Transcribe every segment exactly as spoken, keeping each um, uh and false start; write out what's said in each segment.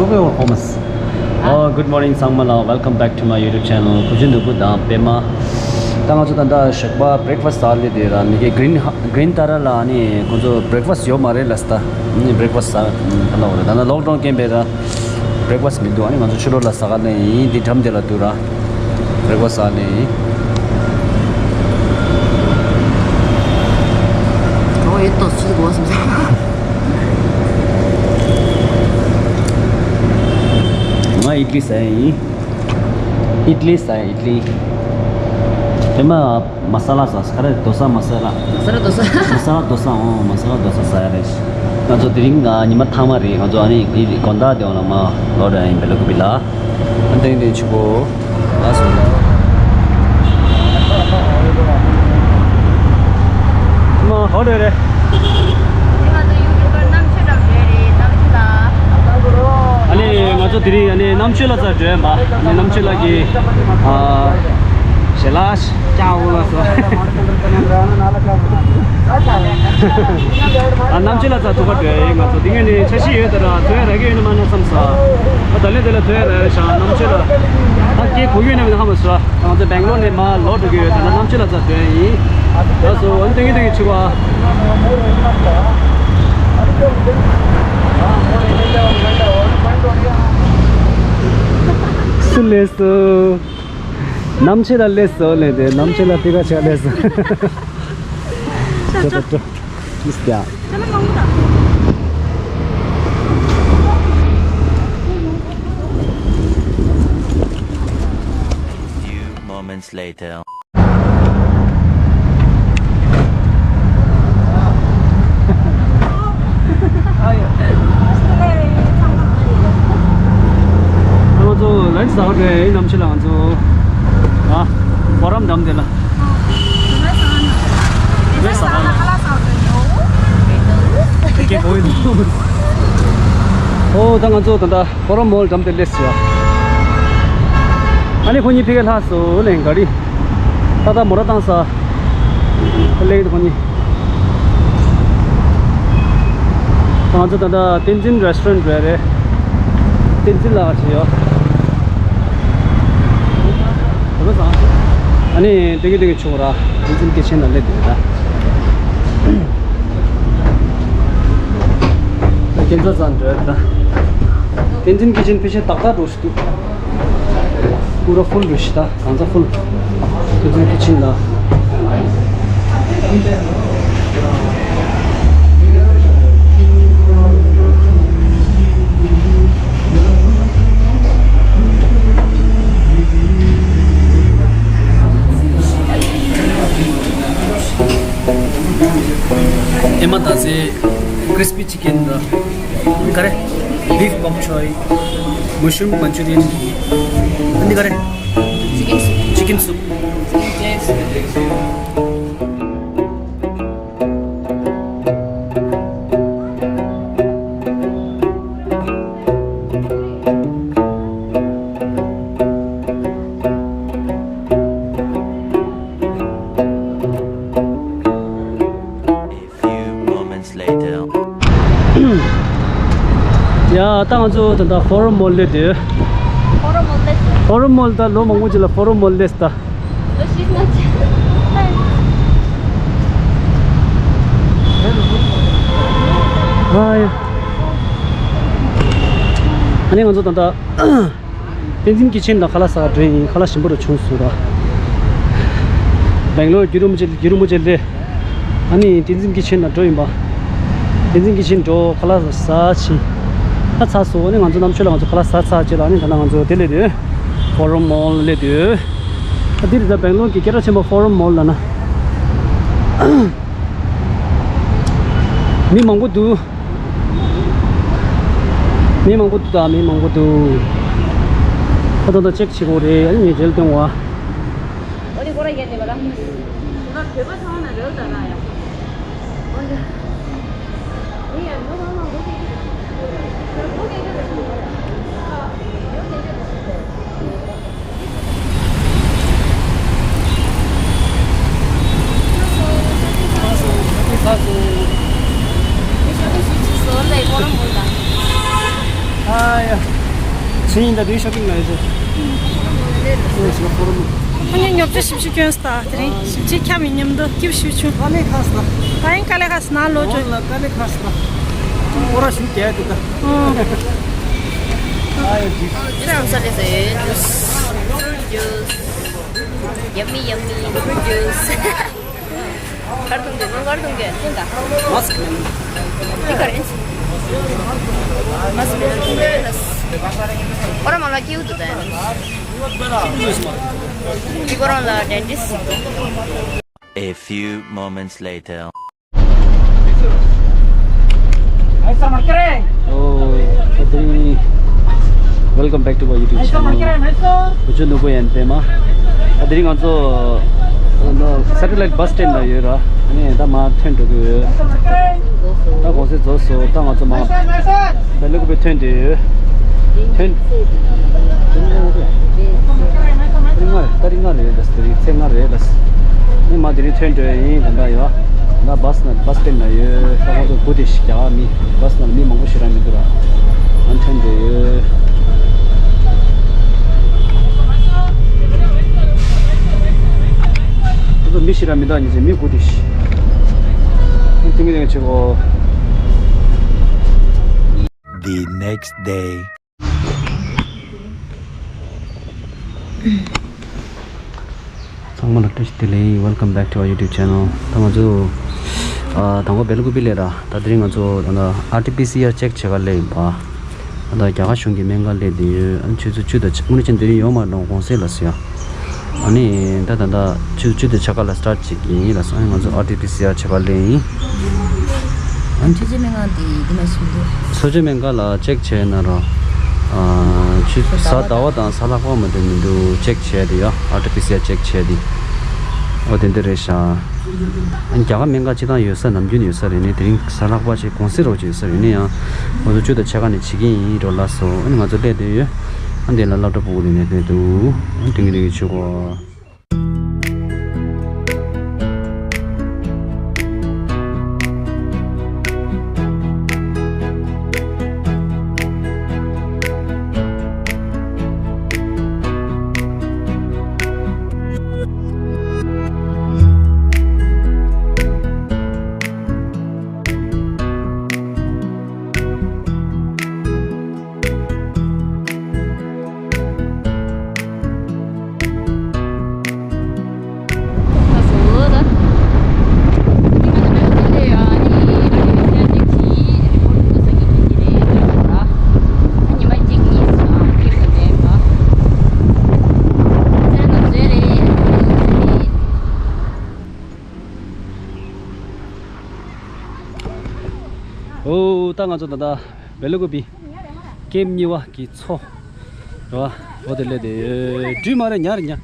Hello, homies. Oh, good morning, ཚང་མ་ལ། Welcome back to my YouTube channel. གུས་ཕྱག་འདུད་པ་དང་པད་མ། ད་ང་ཚོ་ད་ལྟ་ཞོགས་པ་breakfast ཟ་ལེ་དེ་ར་ནི་གི་Green Green Tara ལ་ནི་ཁོང་ཚོ་breakfast ཡོད་མ་རེད་ལབ་སྟེ། ནི་breakfast ཟ་ག་ལ་འོ་རེད། ད་ལྟ་lockdown རྐྱེན་པས་ར་breakfast མི་འདུག་ཨ་ནི་ང་ཚོ་ཕྱི་ལོགས་ལ་ཟ་ག་ལེ་ཡིན། འདི་འགྲམ་དེ་ལ་འདུག་ར། breakfast ཟ་ནས། ཨོ་ཨེ་ཏོ་ཚུལ་གོ་སམ་ས། ང་ཨིད་ལི་ཟ་ཡིན། ཨིད་ལི་ཟ་ཡིན་ཨིད་ལི། དེ་མ་མ་ས་ལ་ཟ་ས་ག་རེ་རྡོ་ས་མ་ས་ལ། མ་ས་ལ་རྡོ་ས། མ་ས་ལ་རྡོ་ས། ཨོ་མ་ས་ལ་རྡོ་ས་ཟ་ཡ་རེད། ང་ཚོ་དེ་རིང་ང་ཉི་མ་ཐ་མ་རེད། ང་ཚོ་ཨ་ནི་དགོང་དག་དེ་འོང་ལ་མ་ལོ་ར་ཡིན་པའི་ལ་ཀུ་པི་ལ། ཨ་ཏེང་ཏེང་ཆུ་གོ། ལགས་སོ། མ་ཧོ་རེ་རེ། ཨ་ནི་ང་ཚོ་དེ་རིང་ཨ་ནི་རྣམ་དཔྱོད་ལ་ཙ་འགྲོ་ཡ་མ། ཨ་ནི་རྣམ་དཔྱོད་ལ་གི་ཨ་ཞེ་ལ་ཅའོ་ལ་སོ། ཨ་རྣམ་དཔྱོད་ལ་ཙ་ཐུག་པ་འགྲོ་ཡ་ཡིན། ང་ཚོ་དེ་ངས་ནི་འཆར་གཞི་ཡོད་དེ་ར་ཐོས་ཡ་ར་གི་ཡོད་ནི་མ་ན་བསམ་ས། ཨ་ད་ལན་དེ་ལ་ཐོས་ཡ་ར་ཡ་ཤ་རྣམ་དཔྱོད་ལ། ཨ་སྐད་གོ་ཡོད་ནི་མི་ཧ་མ་སོ། ང་ཚོ་སྦེང་ལོར་ནས་མར་ལོག་འགྲོ་གི་ཡོད། ད་ལྟ་རྣམ་དཔྱོད་ལ་ཙ་ཐོན་ཡིན། ལགས་སོ། ཨ་ནི་ཏེང་གི་ཏེང་གི་ཆུ་བ། སུ་ལས་སོ། རྣམ་དཔྱོད་ལ་ལས་སོ་ལས་དེ་རྣམ་དཔྱོད་ལ་ཏི་ཀ་ཆ་ལས་སོ། ཅོ་ཅོ་ཅོ། ཨིས་ཏ། Few moments later. ང་ཚོ་ལན་ཟ་བ་རེད། ནམ་ཕྱེད་ལ་ང་ཚོ་ཨ་ཕོ་རམ་འགྲམ་དེ་ལ། ཨོ་ད་ང་ཚོ་ད་ལྟ། ཕོ་རམ་མོལ་འགྲམ་དེ་སླེབས་སོང་། ཨ་ནི་ཁོ་གཉིས་ཕ་གིར་ལྷག་སོང་ལས་ག་རེ། ཏག་ཏག་མོ་ར་བཏང་ས། སླེབས་ཁོ་གཉིས། ང་ཚོ་ད་ལྟ་བསྟན་འཛིན་རེ་སི་ཊོ་རན་རེད། བསྟན་འཛིན་ལགས་ཞེས་ཡོད། ཨ་ནི་ཏིང་གི་ཏིང་གི་ཆུང་ར་བསྟན་འཛིན་སྐྱེས་ཆེན་ལ་སླེབས་འདུག་ད། ཁྱེད་ཚོ་ཚང་འགྲོ་ད། བསྟན་འཛིན་སྐྱེས་ཆེན་ཕལ་ཆེར་ཏག་ཏག་འགྲོ་ཞིག་འདུག་པུ་ར་ཧྥུལ་རུ་ཤི་ད་གང་ཚ་ཧྥུལ། བསྟན་འཛིན་སྐྱེས་ཆེན་ལ། ཨེ་མ་ད་ཟེ། crispy chicken ར། ག་རེ། beef bok choy, mushroom Manchurian, འདི་ག་རེ། chicken soup. Chicken soup. Few moments later. ཡ་ད་ང་ཚོ་ད་ལྟ་ཕོ་རམ་མོལ་ལ་སླེབས་དུས། ཕོ་རམ་མོལ་ལ་སླེབས་སོང་། ཕོ་རམ་མོལ་ད་ལོ་མང་པོ་ཅིག་ལ་ཕོ་རམ་མོལ་ལ་སླེབས་ད། ལོ་བཞི་ལྔ་ཅིག་ཨ་ཡ། ཨ་ནི་ང་ཚོ་ད་ལྟ། བསྟན་འཛིན་སྐྱེས་ཆེན་ལ་ཁ་ལག་ཟ་བར་འགྲོ་ཡིན། ཁ་ལག་ཞིམ་པོ་རུ་བྱུང་སོང་ར། སྦེང་ལོར་རྒྱུན་རིང་པོ་ཅིག་རྒྱུན་རིང་པོ་ཅིག་སླེབས། ཨ་ནི་བསྟན་འཛིན་སྐྱེས་ཆེན་ལ་འགྲོ་ཡིན་པ། བསྟན་འཛིན་སྐྱེས་ཆེན་འགྲོ་ཁ་ལག་ཟ་ཕྱིན། ཨ་ཚ་སོང་། ཨ་ནི་ང་ཚོ་རྣམ་དཔྱོད་ལ་ང་ཚོ་ཁ་ལག་ཟ་ཚར་རྗེས་ལ་ཨ་ནི་ད་ལྟ་ང་ཚོ་དེ་སླེབས་དུས། ཕོ་རམ་མོལ་སླེབས་དུས། ཨ་འདིར་ད་སྦེང་ལོར་གྱི་སྐད་གྲགས་ཆེན་པོ་ཕོ་རམ་མོལ་ལ་ན། མི་མང་པོ་འདུག་མི་མང་པོ་འདུག་ད་མི་མང་པོ་འདུག་ད་ད་ད་ཅེག་བྱེད་དགོས་རེད། ཨ་ནི་ངས་རེལ་སྟོན་བ། ཨ་ཡ། ཕྱིན་ཡིན་ད་དུས་ཤོ་པིང་ལ་ཡོད་ཚེ། ཨོ་ཞེས་པ་ཕོ་རོ་མོ། ཁོ་གཉིས་ཉོ་ཆ་ཞིབ་ཞིབ་སྐྱོན་སྟ། དེ་རིང་ཞིབ་ཆ་ཁྱབ་མི་མཉམ་དུ་སྐྱིབས་ཞུ་ཆུ། དཀའ་ལས་ཁག་སྟ། ད་ཡིན་དཀའ་ལས་ཁག་སྟ་ན་ལོ་ཇོ། ཨོ་ལ་དཀའ་ལས་ཁག་སྟ། ཁོ་ར་ཞུ་རྒྱལ་དུ་ད། ཨོ། ཨ་ཡོ་ཇུས། ཇུས་ཨམ་ས་ལེ་ཟེ་ཇུས། ཇུས། Yummy, yummy, fruit juice. ཁར་ཐུང་གི་ནང་ཁར་ཐུང་གི་ཐུང་ད། མ་སི་ཀི་མེད། འདི་ག་རེད། མ་སི་ཀི་མེད་ཐུང་གི་ལ། ཁོ་རང་མ་ལ་སྐྱེའུ་དུ་ད། འདི་ཁོ་རང་ལ་ཌེན་ཊིསི། A few moments later. ཨོ། ད་དེ་རིང་། Welcome back to my YouTube channel. བུ་ཆུ་ནོར་བུ་ཡན་པད་མ། ད་དེ་རིང་ང་ཚོ་སེ་ཊི་ལའེ་ཊི་བྷ་སི་སི་ཊེན་ཊི་ལ་ཡོད་ར། ཨ་ནི་ད་མར་ཐོན་འགྲོ་གི་ཡོད། ད་གུང་སེང་རྫོགས་སོང་། ད་ང་ཚོ་མར་བེ་ལ་ཀུ་པེ་ཐོན་བསྡད་ཡོད། ཐོན། ཏ་རིག་ལྔ་རེད། ཏ་རིག་ལྔ་རེད་ལ། དེ་རིང་ཚེས་ལྔ་རེད་ལ། ནི་མ་དེ་རིང་ཐོན་འགྲོ་ཡིན་ད་ལྟ་ཡོད། ད་བྷ་སི་ན་བྷ་སི་སི་ཊེན་ཊི་ན་ཡོད། ད་ཁོང་ཚོ་དགུ་དེ་ཞིག་རྒྱག་མི་བྷ་སི་ན་ལ་མི་མང་པོ་ཞེ་དྲག་མི་འདུག་ར། ཨ་ཐོན་འགྲོ་ཡོད། ཁོང་ཚོ་མི་ཞེ་དྲག་མི་འདུག་ཉིན་མཚན་མི་དགུ་དེ་ཞིག་ཨ་ཏིང་ཏིང་ཆེ་གོ། The next day. ཚང་མ་ལ་བཀྲ་ཤིས་བདེ་ལེགས། Welcome back to our YouTube channel. ད་ང་ཚོ་ཨ་དང་པོ་བེ་ལ་ཀུ་པེ་སླེབས་ར། ད་དེ་རིང་ང་ཚོ་ད་ལྟ་ཨར་ཊི་པི་སི་ཨར་ཆེག་བྱེད་ག་སླེབས་ཡིན་པ། ད་ལྟ་རྒྱ་གར་གཞུང་གི་སྨན་ཁང་སླེབས་བསྡད་ཡོད། ཨ་ནི་ཆུ་ཚོད་བཅུ་དང་ཕྱེད་དངོས་གནས་བྱས་ན་དེ་རིང་ཡོད་མ་རེད། གུང་སེང་ལ་ཟེར་ཡ། ཨ་ནི་ད་ད་ལྟ་ཆུ་ཚོད་བཅུ་དང་ཕྱེད་ཀ་ལ་སི་ཊར་ཊི་བྱེད་ཀྱི་ཡིན་ལ་སོང་། ཨ་ནི་ང་ཚོ་ཨར་ཊི་པི་སི་ཨར་བྱེད་ག་སླེབས་ཡིན། ཨ་ནི་ཆུ་ཚོད་སྨན་ཁང་དེ་འདི་མ་ཤེས་འདུག་ཆུ་ཚོད་སྨན་ཁང་ལ་ཆེག་བྱས་ན་ར། ཨ་ཆུ་གཟའ་ཟླ་བ་དང་གཟའ་ལྷག་པ་མ་གཏོགས་མི་འདུག་ཆེག་བྱས་དེ་ཡ། ཨར་ཊི་པི་སི་ཨར་ཆེག་བྱས་དེ། འོ་དེ་འདྲ་རེད་ཤག་ཨ་ནི་རྒྱ་གར་སྨན་ཁང་སྤྱི་བཏང་ཡོད་ས་ནམ་རྒྱུན་ཡོད་ས་རེད། ནི་དེ་རིང་གཟའ་ལྷག་པ་ཞིག་གུང་སེང་རོགས་ཅིག་ཡོད་ས་རེད། ནི་ཡང་ང་ཚོ་བཅུ་དང་ཕྱེད་ཀ་ནས་བྱེད་ཀྱི་ཡིན་རོགས་ལ་སོ། ཨ་ནི་ང་ཚོ་སླེབས་བསྡད་ཡོད། ཨ་འདི་ལ་སློབ་གྲྭ་ཕྲུ་གུ་དེ་ནས་སླེབས་འདུག་ཨ་དེང་གི་དེང་གི་ཆུ་གོ། ཨོ། ད་ང་ཚོ་ད་ལྟ་བེ་ལ་ཀུ་པེ་ཀེམ་གཉིས་པ་གི་མཚོ་རེད་བ། འོ་དེ་སླེབས་བསྡད་ཡོད། སྦྲུལ་མ་རེད། ཉ་རེད་ཉ།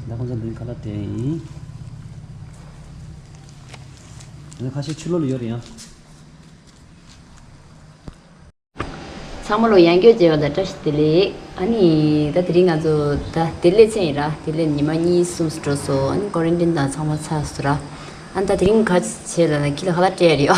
ད་ཁོང་ཚོ་འདི་ཁ་ལག་སྤྲད་ཡིན། ཁ་ཤས་ཕྱི་ལོགས་ལ་ཡོད་རེད་ཡང་། ཚང་མ་ལ་ཡང་བསྐྱར་མཇལ་བ་དང་བཀྲ་ཤིས་བདེ་ལེགས། ཨ་ནི་ད་དེ་རིང་ང་ཚོ་ད་བདེ་ལེགས་མཚན་ཡིན་ར། བདེ་ལེགས་ཉི་མ་གཉིས་གསུམ་འགྲོ་སོང་། ཨ་ནི་ཀོ་རན་ཊིན་དང་ཚང་མ་ཚར་སོང་ར། ཨ་ནི་ད་དེ་རིང་ག་བྱས་ལ་ན་ཁྱི་ལ་ཁ་ལག་སྤྲད་རེད།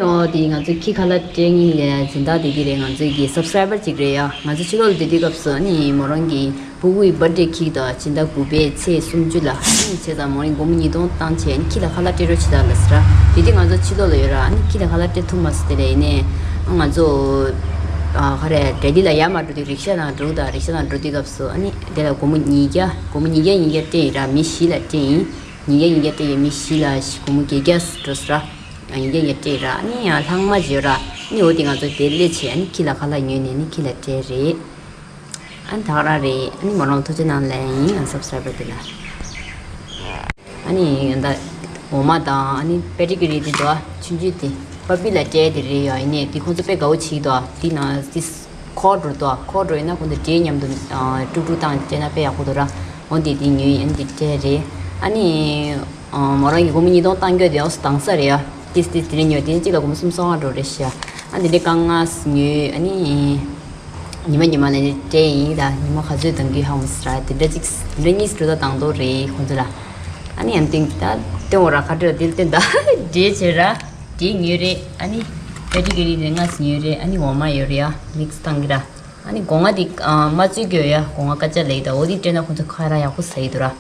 ཨོ་དེ་ང་ཚོ་ཁྱི་ཁ་ལག་སྤྲད་ངེས་ལ་སྦྱིན་བདག་དེ་དེ་རེད། ང་ཚོའི་གི་སབ་སི་ཀ་རའི་བར་ཅིག་རེད་ཡ། ང་ཚོ་ཕྱི་ལོགས་ལ་བསྡད་དུས་སྐབས་སུ་ཨ་ནི་མོ་རང་གི་སྤུ་གུའི་བར་ཐི་ཌེ་ཁྱི་དང་སྦྱིན་བདག་དགུ་པའི་ཚེས་སུམ་ཅུ་ལ་ཨ་ནི་བྱས་ཙང་མོ་རང་སྒོར་མོ་ཉིས་སྟོང་བཏང་བྱས་ཨ་ནི་ཁྱི་ལ་ཁ་ལག་སྤྲད་རོགས་བྱེད་དང་ལབ་ཟེར་ར། དེ་དུས་ང་ཚོ་ཕྱི་ལོགས་ལ་ཡོད་ར། ཨ་ནི་ཁྱི་ལ་ཁ་ལག་སྤྲད་ཐུབ་མ་སོང་། དེ་ལས་ཡིན་ནའི་ང་ཚོ་ཨ་ག་རེ་ལྡི་ལི་ལ་ཡར་མར་འགྲོ་དུས་རིག་ཤ་ནང་འགྲོ་དང་རིག་ཤ་ནང་འགྲོ་དུས་སྐབས་སུ་ཨ་ནི་དེ་ལ་སྒོར་མོ་ཉིས་བརྒྱ་སྒོར་མོ་ཉིས་བརྒྱ་ཉིས་བརྒྱ་སྤྲད་ཡིན་ར། མི་བཞི་ལ་སྤྲད་ཡིན། ཉིས་བརྒྱ་ཉིས་བརྒྱ་སྤྲད་ཡོད། མི་བཞི་ལ་སྒོར་མོ་བརྒྱད་བརྒྱ་འགྲོ་ས་ར། ཉིས་བརྒྱ་ཉིས་བརྒྱ་སྤྲད་ར། ཨ་ནི་ཡང་ལྷག་མ་བརྗོད་ར། ཨ་ནི་འོ་དེ་ང་ཚོ་བདེ་ལེགས་བྱས། ཨ་ནི་ཁྱི་ལ་ཁ་ལག་ཉོས་ནས་ཨ་ནི་ཁྱི་ལ་སྤྲད་རེད། ཨ་ནི་ད་ག་རང་རེད། ཨ་ནི་མོ་རང་ཐུགས་རྗེ་གནང་ལན་ཡིན། ཨ་སབ་སི་ཀ་རའི་བར་དེ་ལ། ཨ་ནི་ད་འོ་མ་དང་ཨ་ནི་པེ་ཏི་ཀི་རི་དེ་དོ་ཆུང་ཆུང་དེ་པ་པི་ལ་སྤྲད་དེ་རེད་ཡ། ཡིན་ནས་དེ་ཁོང་ཚོ་དཔེ་དགའ་བོ་བྱེད་ཀྱི་འདུག་དེ་ནང་དེ་འཁོར་འགྲོ་དོ། འཁོར་འགྲོ་ཡིན་ན་ཁོང་ཚོ་འབྲས་མཉམ་དུ་ཀྲུག་ཀྲུག་བཏང་སྤྲད་ན་དཔེ་ཡག་པོ་འདུག་ར། འོ་འདི་འདི་ཉོས་ཡིན། འདི་སྤྲད་རེད། ཨ་ནི་མོ་རང་གི་སྒོར་མོ་ཉིས་སྟོང་བཏང་རྒྱུ་དེ་ཡང་སུ་དྭངས་ས་རེད་ཡ། ཏིས་ཏིས་དེ་རིང་ཉོས་དེ་གཅིག་ལ་སྒོར་མོ་སུམ་སོ་ལྔ་འགྲོ་རེད་ཤག་ཨ་འདི་འདྲའི་རྐང་ལག་ཉོས། ཨ་ནི་ཉི་མ་ཉི་མ་ལ་ནི་སྤྲད་ཡིན། ད་ཉི་མ་ག་ཚོད་གཏོང་གི་ཧ་མ་སི་ར། དེ་འདྲ་གཅིག་དེ་འདྲ་གཉིས་འགྲོ་ད་དང་དོ་རེད་ཁོང་ཚོ་ལ། ཨ་ནི་ཡང་སྟེང་ད་སྟེང་འོ་ར་ཁ་བྲལ་དེ་སྟེང་ད་འབྲས་བྱས་ར། འབྲས་ཉོས་རེད། ཨ་ནི་པེ་ཏི་ཀི་རི་རེ་ལྔ་ཉོས་རེད། ཨ་ནི་འོ་མ་ཡོད་རེད་ཡ། མིག་སི་བཏང་གི་ར། ཨ་ནི་སྒོ་ང་དེ་མ་བཙོས་གི་ཡོད་ཡ། སྒོ་ང་ཀ་ཅ་ལེ་ད་འོ་དེ་སྤྲད་ན་ཁོང་ཚོ་ཁ་ར་ཡག་པོ་ཟ་ཡི་འདུག་ར།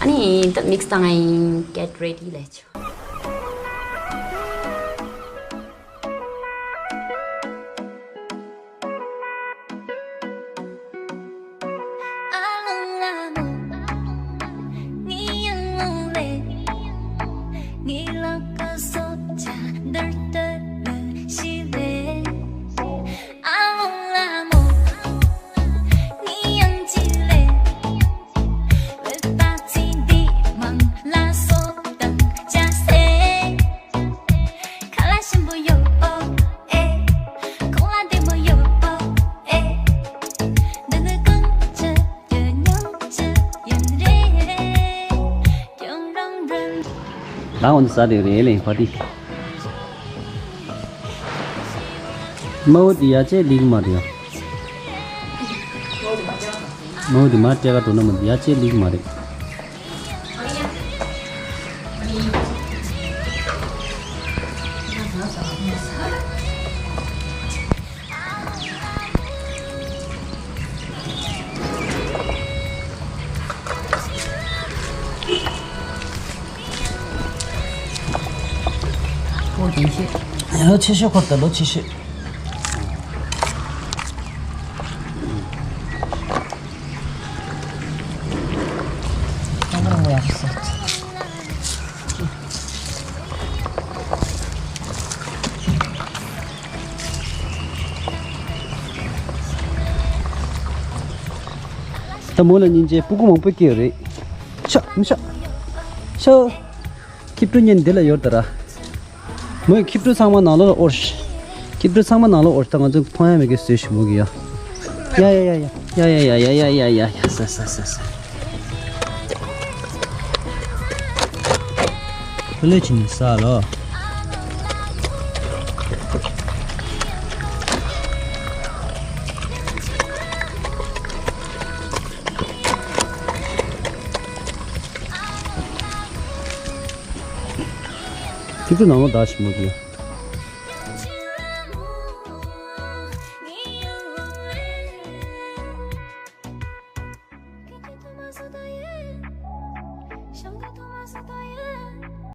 ཨ་ནི་ད་མིག་སི་བཏང་ཨིན། Get ready ལས་ཆོག་ད་འོ་ན་ཟ་དེ་རེད་ལེ་བ་ཏི། མ་འོ་དེ་ཡ་ཅེ་ལིག་མ་རེད་ཡ། མ་འོ་དེ་མ་སྤྲད་ག་འགྲོ་ན་མ་དེ་ཡ་ཅེ་ལིག་མ་རེད། ལོ་ཆེ་ཤོས་ཁོ་ད་ལོ་ཆེ་ཤོས། ད་མོ་ལ་སྙིང་རྗེ། སྤུ་གུ་མང་པོ་སྐྱེས་ཡོད་རེད། ཤ་མི་ཤ་ཤ། ཁྱི་ཕྲུག་གཉིས་འདི་ལ་ཡོད་ད་ར། མོས་ཁྱི་ཕྲུག་ཚང་མ་ནང་ལོགས་ལ་དབོར། ཁྱི་ཕྲུག་ཚང་མ་ནང་ལོགས་དབོར། ད་ང་ཚོ་མཐོང་ཡ་མེད་ཀི་བཟོས་ཤིག་མོ་གི་ཡ། ཡ་ཡ་ཡ་ཡ། ཡ་ཡ་ཡ། ས་ས་ས་ས། ཁོ་ལོས་ཕྱིན་ནས་ས་ལོ། ཁྱི་ཕྲུག་ནང་ལོགས་བདག་ཤིག་མོ་གི་ཡ།